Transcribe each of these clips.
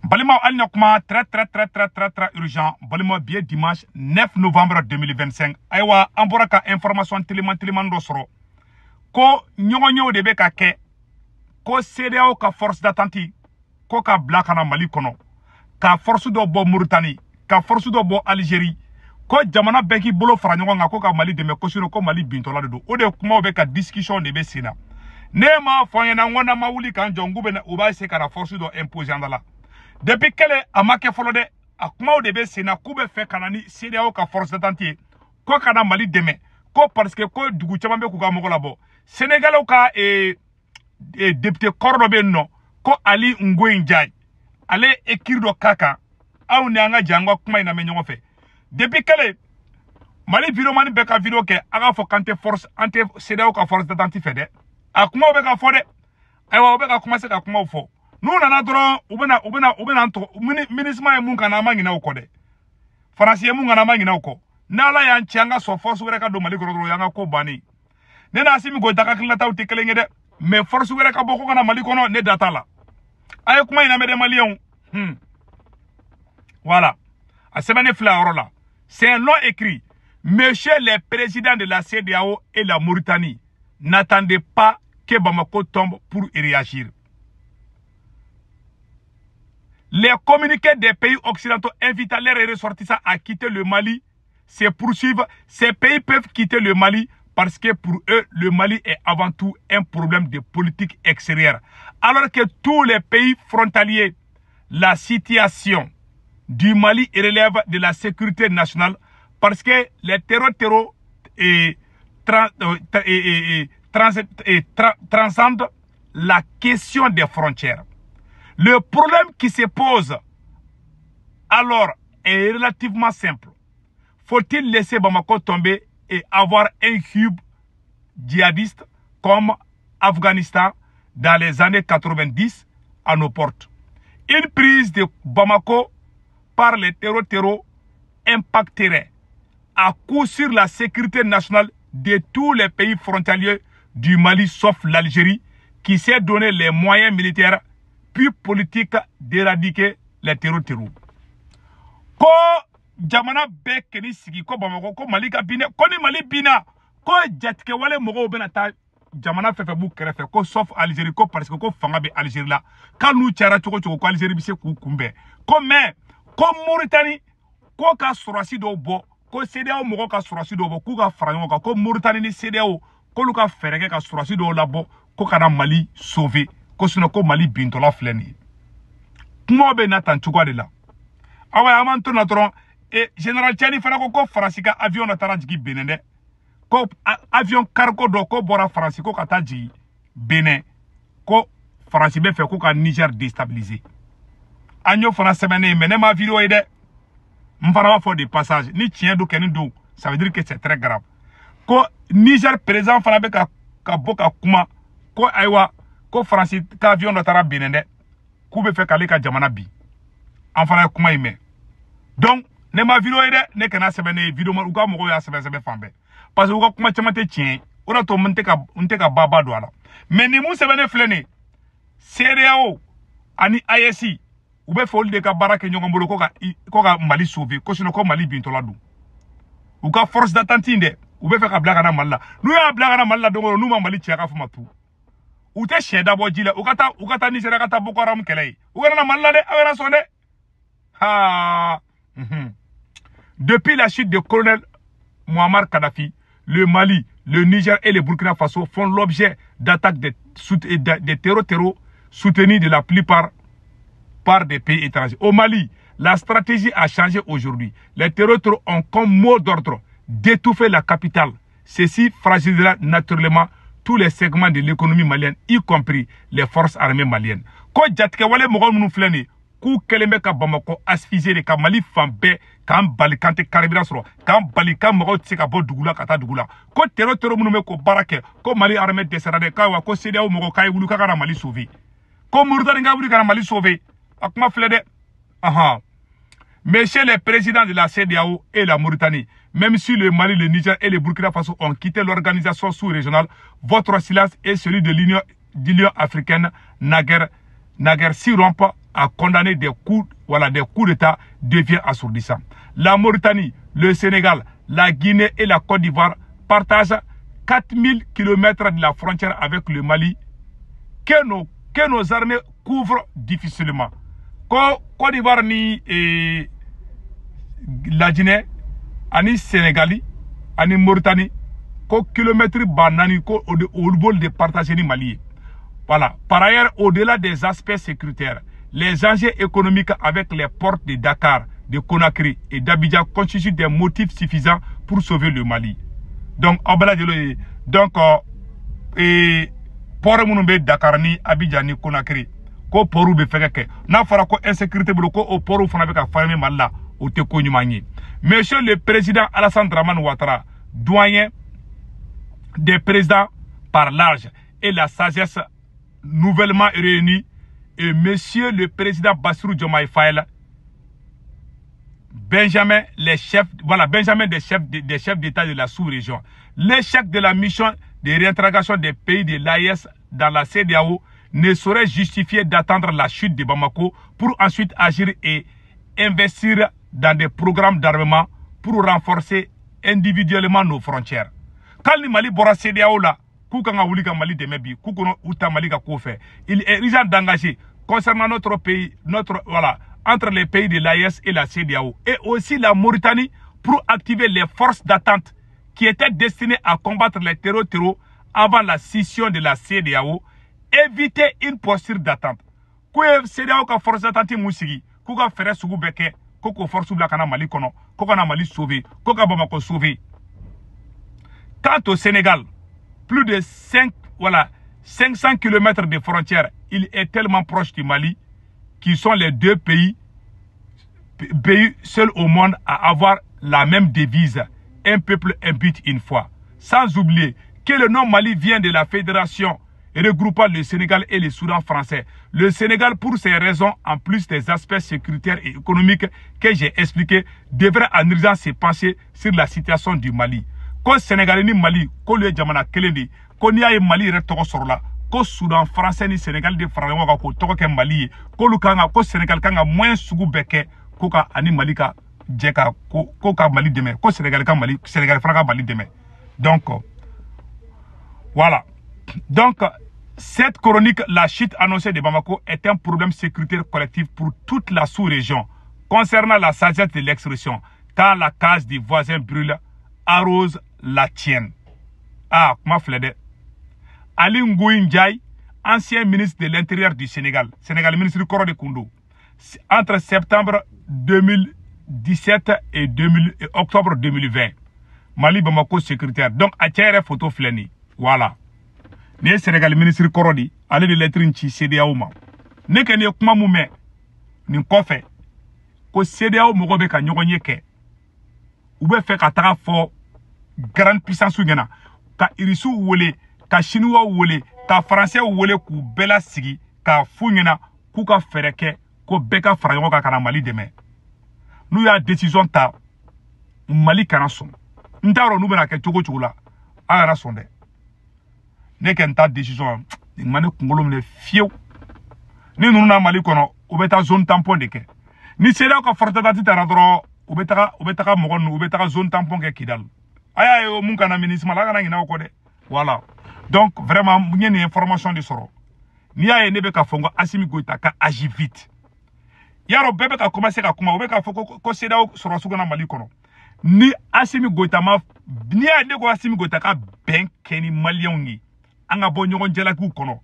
Balimaw, hali na kuma très très très très très très urgent. Balima, bi ye dimanche 9 novembre 2025. Ayiwa, an bɔra ka information teliman teliman dɔ sɔrɔ ko ɲɔgɔnyew de bɛ ka kɛ ko CEDEAO ka force d'attente ko ka bila ka na Mali kɔnɔ, ka force dɔ bɔ Mauritanie, ka force dɔ bɔ Algérie, ko jamana bɛɛ k'i bolo fara ɲɔgɔn kan ko ka Mali dɛmɛ, ko sinon ko Mali bintɔla de don. O de kumaw bɛ ka discussion de bɛ sen na. Ne m'a fɔ n ɲɛna n ko n'an ma wuli k'an jɔ, n k'u bɛ na, u b'a essayer ka na force dɔ imposer an da la. Depuis kɛlɛ a ma kɛ fɔlɔ dɛ, a kumaw de bɛ sen na k'u bɛ fɛ ka na ni CEDEAO ka force d'attente ye ko ka na Mali dɛmɛ, ko parce que ko dugu caman bɛ k'u ka mɔgɔ labɔ. Sénégalais ka député kɔrɔ dɔ bɛ yen nɔ ko Ali Ngoyin Ndiaye, ale ye écrit dɔ k'a kan. Aw ni an ka jɛ an ka kuma in lamɛn ɲɔgɔn fɛ. Depuis kɛlɛ Mali vidéoman bɛɛ ka vidéo kɛ, a k'a fɔ k'an tɛ force, an tɛ CEDEAO ka force d'attente fɛ dɛ. A kumaw bɛ ka fɔ dɛ. Ayiwa, u bɛ ka commencer ka kumaw fɔ. N'u nana dɔrɔn, u bɛna an tɔgɔ MINUSMA ye mun kan na, an ma ɲinɛ o kɔ dɛ. Faransi ye mun kan na, an ma ɲinɛ o kɔ. N'Ala y'an ci, an ka sɔn force wɛrɛ ka don Mali kɔnɔ dɔrɔn, o y'an ka ko bannen. Ne n'Assimi Goïta ka hakilinataw tɛ kelen ye dɛ, mais force wɛrɛ ka bɔ ko ka na Mali kɔnɔ, ne da t'a la. A ye kuma in lamɛn dɛ, maliyɛnw. Voilà, a sɛbɛnnen filɛ a yɔrɔ la. C'est un long écrit. Monsieur les présidents de la CEDEAO et la Mauritanie, n'attendez pas que Bamako tombe pour y réagir. Les communiqués des pays occidentaux invitant leurs ressortissants à quitter le Mali se poursuivent. Ces pays peuvent quitter le Mali parce que pour eux, le Mali est avant tout un problème de politique extérieure. Alors que tous les pays frontaliers, la situation du Mali relève de la sécurité nationale parce que les terros et, et, trans, et transcendent la question des frontières. Le problème qui se pose alors est relativement simple. Faut-il laisser Bamako tomber et avoir un hub djihadiste comme Afghanistan dans les années 90 à nos portes? Une prise de Bamako par les terros impacterait à coup sûr la sécurité nationale de tous les pays frontaliers du Mali sauf l'Algérie, qui s'est donné les moyens militaires puis politiques d'éradiquer les terros. Ko jamana bɛɛ kɛni sigi ko Bamakɔ, ko Mali ka bin dɛ, ko ni Mali binna, ko jatigɛwale mɔgɔw bɛna taa jamana fɛn fɛn b'u kɛrɛfɛ, ko sauf Algérie, ko parce que ko fanga bɛ Algérie la, k'ale n'u cayara cogo cogo, ko Algérie bɛ se k'u kunbɛn. Ko mais ko Mauritanie ko ka sɔrɔsi dɔw bɔ, ko CEDEAO mɔgɔw ka sɔrɔsi dɔw bɔ, k'u ka fara ɲɔgɔn kan, ko Mauritanie ni CEDEAO k'olu ka fɛɛrɛ kɛ ka sɔrɔsi dɔw labɔ ko ka na Mali sauver, ko sinon ko Mali bintɔla filɛ nin ye. Kumaw bɛ na tan cogoya de la. Awa, an b'an to na dɔrɔn. E général Tiani fana ko ko Faransi ka avion dɔ taara jigin Benin dɛ, ko avion cargo dɔ ko bɔra Faransi ko ka taa jigin Benin, ko Faransi bɛ fɛ ko ka Niger déstabiliser. An y'o fana sɛbɛnnen, mais ne ma vidéo ye dɛ. N fana b'a fɔ de passage, ni tiɲɛ don kɛ nin don, ça veut dire que c'est très grave. Ko Niger président fana bɛ ka bɔ ka kuma ko ayiwa, ko Faransi ka avion dɔ taara Benin dɛ, k'u bɛ fɛ k'ale ka jamana bin. An fana ye kuma in mɛn. Donc ne ma vidéo ye dɛ, ne kana sɛbɛn ne ye vidéo ma, u ka mɔgɔw y'a sɛbɛn sɛbɛn fan bɛɛ, parce que u ka kuma caman tɛ tiɲɛ ye. O de to n tɛ ka ba don a la. Mais nin mun sɛbɛnnen filɛ nin ye, CEDEAO ani AES, u bɛ fɛ olu de ka baara kɛ ɲɔgɔn bolo ko ka Mali sauver, ko sinon ko Mali bintɔla don. U ka force d'attente in dɛ, u bɛ fɛ ka bila ka na Mali la. N'u y'a bila ka na Mali la don o don, n'u ma Mali cɛ ka fɔ ma tu, u tɛ sɛ dabɔ ji la. U ka taa Nizeriya ka taa Boko Haram kɛlɛ ye, u kana na Mali la dɛ, aw kana sɔn dɛ. Ha. Depuis la chute de colonel Muammar Kadhafi, le Mali, le Niger et le Burkina Faso font l'objet d'attaques des terros soutenus de la plupart par des pays étrangers. Au Mali, la stratégie a changé aujourd'hui. Les terros ont comme mot d'ordre d'étouffer la capitale. Ceci fragilisera naturellement tous les segments de l'économie malienne, y compris les forces armées maliennes. Ko jatigɛwale mɔgɔ minnu filɛ nin ye, k'u kɛlen bɛ ka Bamakɔ asphyxier de, ka Mali fan bɛɛ k'an bali k'an tɛ carburant sɔrɔ, k'an bali k'an mɔgɔw tɛ se ka bɔ dugu la ka taa dugu la, ko terro minnu bɛ k'o baara kɛ, ko Mali armée dɛsɛra dɛ, k'ayiwa, ko CEDEAO mɔgɔw k'a ye wuli k'a ka na Mali sauver, ko Mauritanie ka wuli ka na Mali sauver. A kuma filɛ dɛ. Ahan. Messieurs les présidents de la CEDEAO et la Mauritanie, même si le Mali, le Niger et le Burkina Faso ont quitté l'organisation sous-régionale, votre silence et celui de l'Union africaine naguère Naguère s'y rompt à condamner des coups, voilà, des coups d'État devient assourdissant. La Mauritanie, le Sénégal, la Guinée et la Côte d'Ivoire partagent 4000 km de la frontière avec le Mali que nos armées couvrent difficilement. Côte d'Ivoire ni et la Guinée, ani Sénégali, ani Mauritanie, ko kilomètre banani ko au de partager ni Mali. Voilà. Par ailleurs, au-delà des aspects sécuritaires, les enjeux économiques avec les portes de Dakar, de Conakry et d'Abidjan constituent des motifs suffisants pour sauver le Mali. Donc, et port minnu bɛ Dakar ni Abidjan ni Conakry ko port bɛ fɛngɛ kɛ n'a fɔra ko insécurité bolo ko o port fana bɛ ka fermer Mali la o tɛ ko ɲuman ye. Monsieur le président Alassane Dramane Ouattara, doyen des présidents par l'âge et la sagesse nouvellement réunis, et monsieur le président Bassirou Diomaye Faye, Benjamin, les chefs, voilà, Benjamin des chefs d'État de la sous-région. L'échec de la mission de réintégration des pays de l'AES dans la CEDEAO ne saurait justifier d'attendre la chute de Bamako pour ensuite agir et investir dans des programmes d'armement pour renforcer individuellement nos frontières. Quand le Mali bora CEDEAO là, Mali il est urgent d'engager concernant notre pays, notre, voilà, entre les pays de l'AES et la CEDEAO, et aussi la Mauritanie pour activer les forces d'attente qui étaient destinées à combattre les terros avant la scission de la CEDEAO, éviter une posture d'attente. Koué CEDEAO ka force d'attente musigi, kouka fere sugu beke, koko force bla kana Mali kono, koko na Mali sauver, koko Bamako sauver. Quant au Sénégal, plus de 500 km de frontières, il est tellement proche du Mali qui sont les deux pays seuls au monde à avoir la même devise, un peuple, un but, une foi. Sans oublier que le nom Mali vient de la fédération regroupant le Sénégal et le Soudan français. Le Sénégal, pour ces raisons, en plus des aspects sécuritaires et économiques que j'ai expliqués, devrait en urgence se pencher sur la situation du Mali. Ko Sénégal ni Mali, ko le jamana kelen de, ko n'i y'a ye Mali yɛrɛ tɔgɔ sɔrɔ la, ko Soudan français ni Sénégal de farala ɲɔgɔn kan k'o tɔgɔ kɛ Mali ye, k'olu kan ka, ko Sénégal kan ka moyen sugu bɛɛ kɛ ko ka ani Mali ka jɛ ka ko ka Mali dɛmɛ, ko Sénégal ka Mali, Sénégal fana ka Mali dɛmɛ. Donc voilà. Donc cette chronique, la chute annoncée de Bamako est un problème sécuritaire collectif pour toute la sous-région. Concernant la sagesse de l'expression, quand la case du voisin brûle, arrose la tienne. Ah, comment flede. Ali Ngouille Ndiaye, ancien ministre de l'Intérieur du Sénégal, Sénégal ministre du Koro de Koundou, entre septembre 2017 et octobre 2020, Mali Bamako sécuritaire. Donc, a tiens photo fleni. Voilà. Né Sénégal ministre Koro di, allez de lettre nchi CEDEAO ma. Ne ken ye kuma mu mɛ nin kɔfɛ ko CEDEAO mɔgɔ bɛ ka ɲɔgɔn ye kɛ. U bɛ fɛ ka taga fɔ grande puissance ɲɛna, ka Irisiw wele, ka Chinois wele, ka Français wele k'u bɛɛ lasigi k'a f'u ɲɛna k'u ka fɛɛrɛ kɛ ko bɛɛ ka fara ɲɔgɔn kan ka na Mali dɛmɛ. N'u y'a décision ta, Mali kana sɔn. N t'a dɔn n'u bɛna kɛ cogo cogo la, a kana sɔn dɛ. Ne kɛ n ta décision nin ma ne kunkolo minɛ fiyewu. Ni ninnu na Mali kɔnɔ, u bɛ taa zone tampon de kɛ. Ni CEDEAO ka force d'attente taara dɔrɔn, u bɛ taga mɔgɔ ninnu, u bɛ taga zone tampon kɛ Kidal. A y'a ye o mun kana MINUSMA la, a kana ɲinɛ o kɔ dɛ. Voilà. Donc vraiment n ye nin information de sɔrɔ. N'i y'a ye ne bɛ ka fɔ n ko Assimi Goïta ka agir vite. Yarɔ bɛɛ bɛ ka commencer ka kuma, u bɛ k'a fɔ ko CEDEAO sɔrɔsiw kana Mali kɔnɔ. Ni Assimi Goïta ma, n'i y'a ye ne ko Assimi Goïta ka bɛn kɛ ni maliyɛnw ye, an ka bɔ ɲɔgɔn jalakiw kɔnɔ.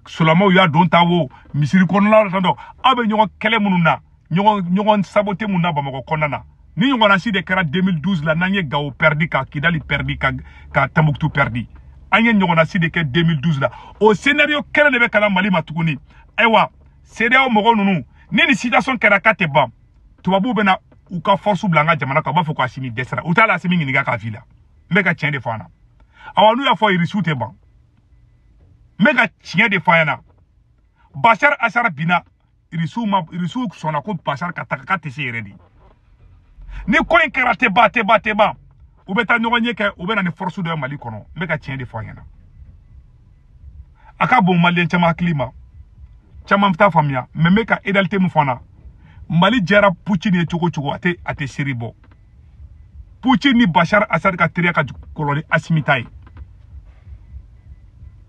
Solamaw y'a don ta wo, misiri kɔnɔna la tantɔ, aw bɛ ɲɔgɔn kɛlɛ minnu na, ɲɔgɔn saboter minnu na Bamakɔ kɔnɔna na. Ni ɲɔgɔnna si de kɛra 2012 la, n'an ye Gao perdu, ka Kidali perdu, ka Tombouctou perdu. An ye ɲɔgɔnna si de kɛ 2012 la. O scénario kɛlɛ de bɛ ka na Mali ma tuguni. Ayiwa, CEDEAO mɔgɔ ninnu, ni nin situation kɛra k'a tɛ ban, tubabuw bɛna u ka force bila an ka jamana kan, u b'a fɔ ko Assimi dɛsɛra. U t'a la Assimi ɲininka k'a fi la. N bɛ ka tiɲɛ de fɔ an na. Awa n'u y'a fɔ Irisiw tɛ ban. N bɛ ka tiɲɛ de fɔ an ɲɛna. Bachar Assad binna, Irisiw sɔnna ko Bachar ka taga k'a tɛ se yɛrɛ de. Ni ko in kɛra tɛ ban tɛ ban tɛ ban, u bɛ taa ɲɔgɔn ye kɛ, u bɛ na ni force dɔ ye Mali kɔnɔ. N bɛ ka tiɲɛ de fɔ an ɲɛna. A ka bon maliyɛn caman hakili ma. Caman bɛ taa faamuya mais n bɛ ka réalité min fɔ an na Mali jɛra Poutine ye cogo cogo a tɛ Syrie bɔ. Poutine ni Bachar Assad ka teriya ka kɔrɔ ni Assimi ta ye.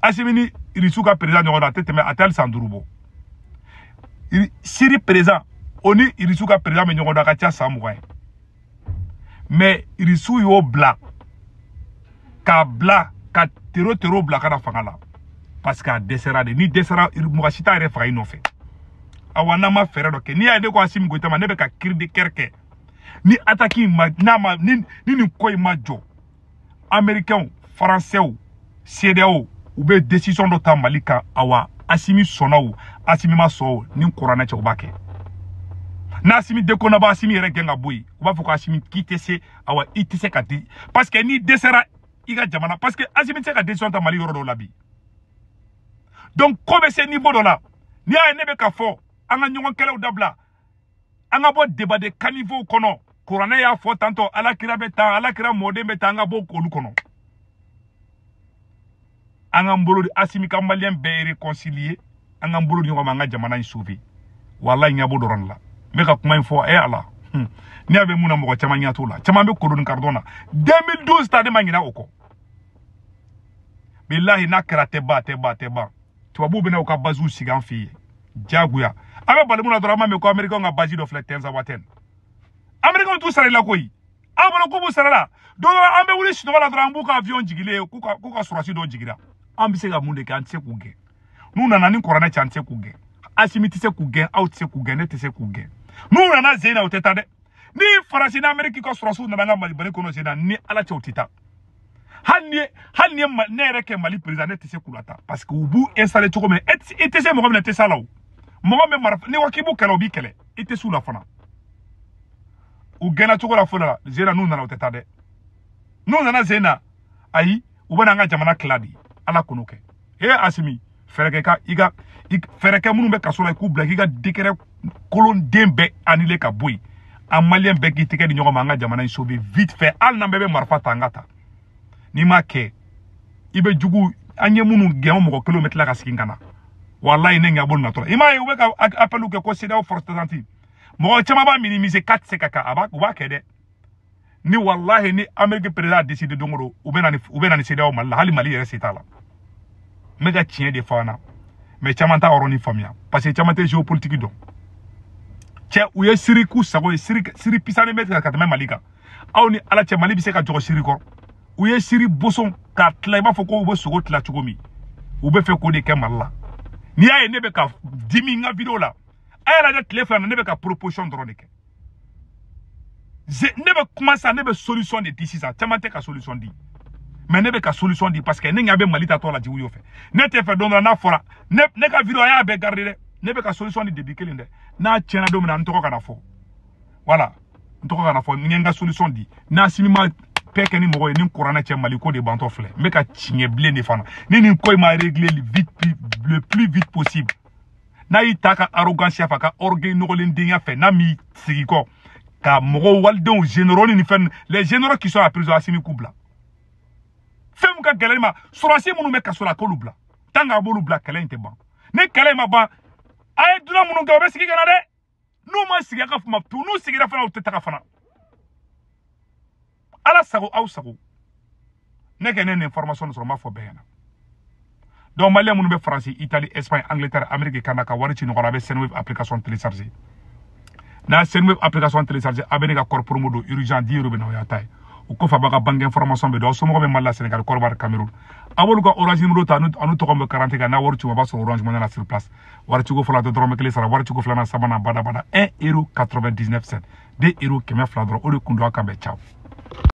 Assimi ni Irisiw ka président ɲɔgɔn na a tɛ tɛmɛ a tɛ hali san 5 bɔ. Syrie président o ni Irisiw ka président bɛ ɲɔgɔn dɔn a ka ca san 20 ye. Mais Irisiw y'o bila k'a bila ka tero bila ka na fanga la parce que a dɛsɛra de. Ni dɛsɛra mɔgɔ si t'a yɛrɛ faga i nɔfɛ. Awa n'an ma fɛɛrɛ dɔ kɛ n'i y'a ye ne ko Assimi Goïta ma ne bɛ ka cri de cœur kɛ ni attaque in ma n'a ma ni nin ko in ma jɔ Américains Français CEDEAO u bɛ décision dɔ ta Mali kan. Awa Assimi sɔnna o Assimi ma sɔn o ni kuranɛ cɛ u b'a kɛ. N'Assimi déconne ba Assimi yɛrɛ gɛn ka bɔ yen u b'a fɔ ko Assimi k'i tɛ se awa i tɛ se ka di parce que n'i dɛsɛra i ka jamana parce que Assimi tɛ se ka décision ta Mali yɔrɔ dɔw la bi. Donc ko bɛ se niveau dɔ la n'i y'a ye ne bɛ ka fɔ an ka ɲɔgɔn kɛlɛw dabila an ka bɔ débat de caniveau kɔnɔ. Kuranɛ y'a fɔ tantɔ Ala kira bɛ tan Ala kira mɔden bɛ tan an ka bɔ olu kɔnɔ. An k'an bolo di Assimi ka malien bɛɛ réconcilier an k'an bolo di ɲɔgɔn ma an ka jamana in sauver. Walahi ɲɛ b'o dɔrɔn de la. N bɛ ka kuma in fɔ Ala n'i y'a bɛ mun na mɔgɔ caman ɲɛ t'o la caman bɛ kolon karidɔn na 2012 ta ne ma ɲinɛ o kɔ. Bilahi n'a kɛra tɛ ban tɛ ban tɛ ban. Tubabuw bɛna u ka basiw sigi an fɛ yen diyagoya. An bɛ bali mun na dɔrɔn an b'a mɛn ko Américains ka basi dɔ filɛ Tinzawatène. Américains t'u sara i la koyi. Aw bolo k'u b'u sara la. Don dɔ an bɛ wuli sunɔgɔ la dɔrɔn an b'u ka avion jigilen ye k'u ka sɔrɔdasi dɔw jiginra. An bɛ se ka mun de kɛ an tɛ se k'u gɛn. N'u nana ni kuranɛ cɛ an tɛ se k'u gɛn. Assimi tɛ se k'u gɛn aw tɛ se k'u gɛn ne tɛ se k'u gɛn. N'u nana zen na u tɛ taa dɛ. Ni Faransi ni Amérique ka sɔrɔdasiw nana an ka Mali kɔnɔ zen na ni Ala cɛ u tɛ taa. Hali ni ye ne yɛrɛ kɛ Mali président ne tɛ se k'u lataa parce que u b'u installer cogo min i tɛ se mɔgɔ min na i tɛ s'a la o. Mɔgɔ min mara n'i ko k'i b'u kɛlɛ u b'i kɛlɛ i tɛ s'u la fana. U gɛnna cogo la fɔlɔ la zen na n'u nana u tɛ taa dɛ. N'u nana zen na ayi u bɛna an ka jamana tila de. Ala k'o kɛ. Assimi fɛɛrɛ kɛ ka i ka fɛɛrɛ kɛ minnu bɛ kaso la i k'u bila k'i ka décret kolonden bɛɛ annulé ka bɔ yen. An malien bɛɛ k'i tɛgɛ di ɲɔgɔn ma an ka jamana in sauver vite fait hali n'an bɛɛ bɛ marifa ta an ka ta. N'i m'a kɛ i bɛ jugu an ye minnu gɛn o mɔgɔ kelen bɛ tila ka segin ka na. Walahi ne ɲɛ b'o natɔ la. I m'a ye u bɛ ka appel kɛ ko CEDEAO force d'attente. Mɔgɔ caman b'a minimiser k'a tɛ se ka kɛ a b'a u b'a kɛ dɛ. Ni walahi ni Amérique président a décidé don o don u bɛ na ni CEDEAO Mali la hali Mali yɛrɛ se t'a la. N bɛ ka tiɲɛ de fɔ an na mais caman t'a yɔrɔnin faamuya parce que caman tɛ géopolitique dɔn. Cɛ u ye Syrie k'u sago ye Syrie pisani bɛ ka tɛmɛ Mali kan. Aw ni Ala cɛ Mali bɛ se ka jɔgɔ Syrie kɔrɔ. U ye Syrie boson k'a tila i b'a fɔ ko u bɛ sogo tila cogo min. U bɛ fɛ k'o de kɛ Mali la. N'i y'a ye ne bɛ ka dimi n ka vidéo la a y'a lajɛ tile 2 na ne bɛ ka proposition dɔrɔn de kɛ. Ne bɛ kuma sisan ne bɛ solution de di sisan caman tɛ ka solution di. Mais ne bɛ ka solution di parce que ne ɲɛ bɛ Mali tatɔ la jugu fɛ. Ne tɛ fɛ don dɔ la n'a fɔra ne ka vidéo a y'a bɛɛ garder dɛ. Ne bɛ ka solution di depuis kelen dɛ. N'a tiɲɛna don min na n tɔgɔ kana fɔ. Voilà n tɔgɔ kana fɔ n ye n ka solution di. N'Assimi ma paix kɛ ni mɔgɔ ye ni kuranɛ cɛ Mali ko de bantɔ filɛ. N bɛ ka tiɲɛ bilen de fana. Ni nin ko in ma régler le plus vite possible. N'a y'i ta ka arrogance fɛ a ka orgueil nɔgɔlendenya fɛ n'a m'i sigi kɔ ka mɔgɔw walidenw généraux ni fɛn les généraux qui sont à prison Assimi k'u bila. Fɛn min ka gɛlɛn ma sɔrɔdasi minnu bɛ kaso la k'olu bila. Tant qu'a b'olu bila kɛlɛ in tɛ ban. Ni kɛlɛ in ma ban a ye dunan minnu kɛ u bɛ sigi ka na dɛ. N'u ma sigi a ka kuma pewu n'u sigira fana u tɛ taga fana. Ala sago aw sago. Ne kɛ ne nin information sɔrɔ n b'a fɔ bɛɛ ɲɛna. Donc malien minnu bɛ France, Italie, Espagne, Angleterre, Amérique, Canada ka wari ci ɲɔgɔn na a bɛ Sendwave application télécharger. N'a Sendwave application télécharger a bɛ ne ka code promo don urgent 10 euros bɛ na o y'a ta ye. O kɔfɛ a b'a ka banque information bɛ don aw somɔgɔw bɛ Mali la Sénégal, Côte d'Ivoire, Cameroun. A b'olu ka Orange numéro ta anu tɔgɔ bɛ carte kan n'a wari ci u b'a sɔrɔ Orange Money la sur place. Wari ciko fɔlɔ a tɛ dɔrɔmɛ kelen sara wari ciko filanan sabanan badabada 1,99 € 2 € 200 dɔrɔn o de kun don a kan bɛn ciao.